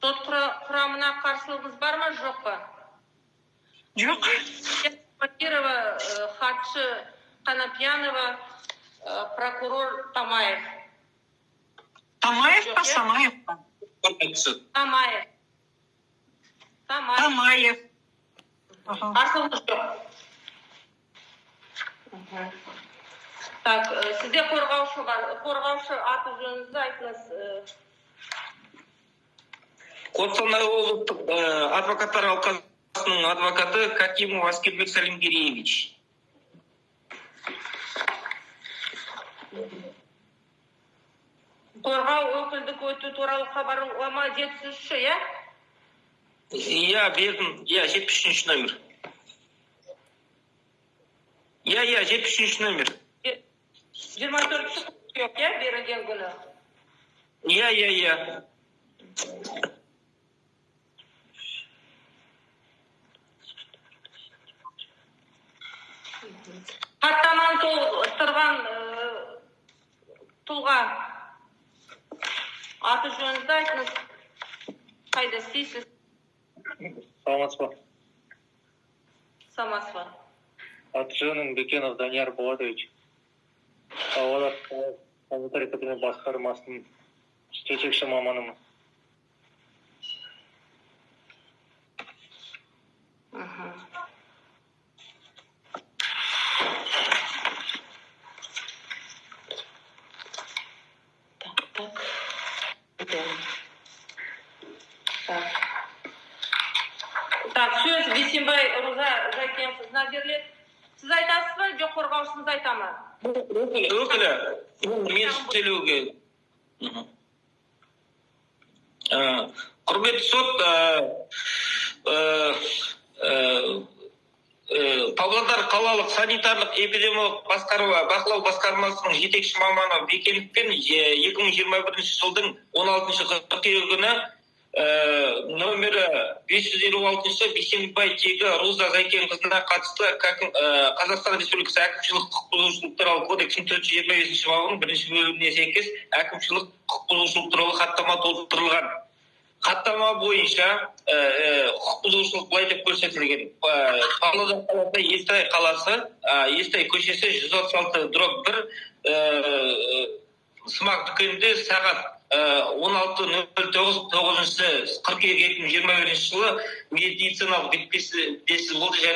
Сот құрамына қарсылығыңыз бар ма, жоқ па? Жоқ. Бакирова, хатшы Қанапьянова, прокурор Тамаев. Тамаев па, Жоқ, иә? Самаев па? Тамаев. Тамаев. Тамаев. Аха. Қарсылығыңыз жоқ. Так, сізде қорғаушы бар. Қорғаушы, аты жөніңізді айтыңыз. Қостанай облыстық адвокаттар алқасының адвокаты Какимов Аскербек Салимгереевич. Қорғау өкілдік өту туралы хабарлама 73-ші, иә? Иә, бердім, иә, 73-номер. Иә, 73-номер. 24 қыркүйек, иә, берілген күні. Иә. Хаттаманы толтырған тұлға, аты жөніңізді айтыңыз, қайда істейсіз? Саламатсыз ба? Саламатсыз ба? Аты жөнім Бекенов Данияр Болатович. Павлодар қалалық санитария кабинет басқармасының жетекші маманымын. Так. Так. Так, сөз Бейсенбай Руза Зайкенқызына беріледі. Сіз айтасыз ба, жоқ қорғаушыңыз айта ма? Өкілі, мен сөйлеуге. Құрметті сот, Павлодар қалалық санитарлық эпидемиологиялық басқарма бақылау басқармасының жетекші маманы Бекеновпен 2021 жылдың 16 қыркүйегі күні номері 556 Бейсенбай тегі Руза Зайкенқызына қатысты Қазақстан Республикасы әкімшілік құқық бұзушылық туралы кодексінің 425-бабының бірінші бөлігіне сәйкес әкімшілік құқық бұзушылық туралы хаттама толтырылған. Хаттама бойынша құқық бұзушылық былай деп көрсетілген: Павлодар қаласы, Естай қаласы, Естай көшесі, 136/1, СМАК дүкенінде сағат 16:09, 9 қыркүйек 2021 жылы медициналық бүкпесі болды және